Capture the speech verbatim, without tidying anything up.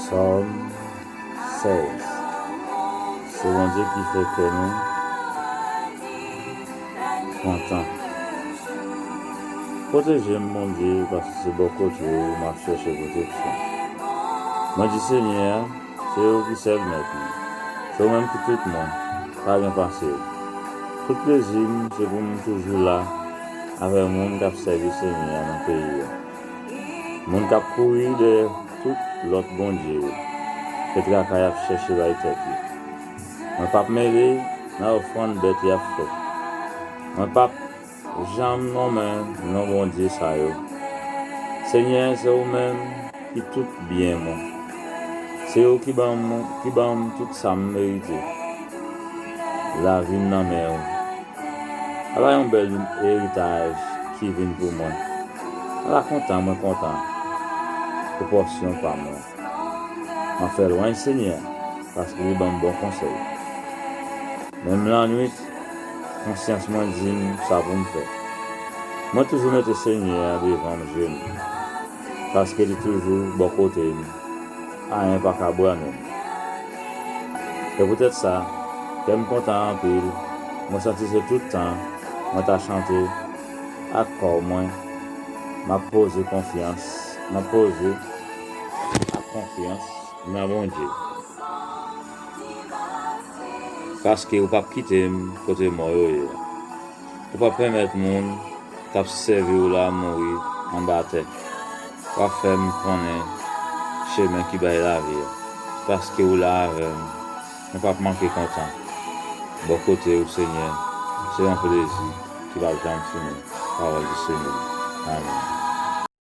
Sòm sèz. Se Bondye ki fè kè nou kontan. Pwoteje m, Bondye, paske se bò kote w m ap chèche pwoteksyon. Mwen di Senyè a, se ou ki sèl mèt mwen. Se ou menm ki tout mwen, pa gen pase w. Tout plezi m, se pou m toujou la avè moun k ap sèvi Senyè a nan peyi a. Moun k ap kouri dèyè tout lòt bondye yo, se traka y ap chèche bay tèt yo. Mwen p ap mele nan ofrann bèt y ap fè. Mwen p ap janm nonmen non bondye sa yo. Senyè, se ou menm ki tout byen mwen. Se ou ki ban m, ki ban m tout sa m merite. Lavi m nan men w. Ala yon bèl eritaj ki vin pou mwen. Ala kontan mwen kontan pou pòsyon pa m lan. M ap fè lwanj Senyè a, paske li ban m bon konsèy. Menm lannwit, konsyans mwen di m sa pou m fè. Mwen toujou mete Senyè a devan m je m, paske li toujou bò kote m, ayen pa ka brannen m. Se poutèt sa, kè m kontan anpil, mwen santi se tout tan mwen ta chante ak kò mwen, m ap poze konfyans, m ap poze ak konfyans nan Bondye. Paske ou p ap kite m kote mò yo ye a. Ou p ap pèmèt moun k ap sèvi w la mouri anba tè. W ap fè m konnen chemen ki bay lavi a. Paske ou la avè m, mwen p ap manke kontan. Bò kote w, Senyè, se yon plezi ki p ap janm fini. Pawòl di Senyè. Amèn.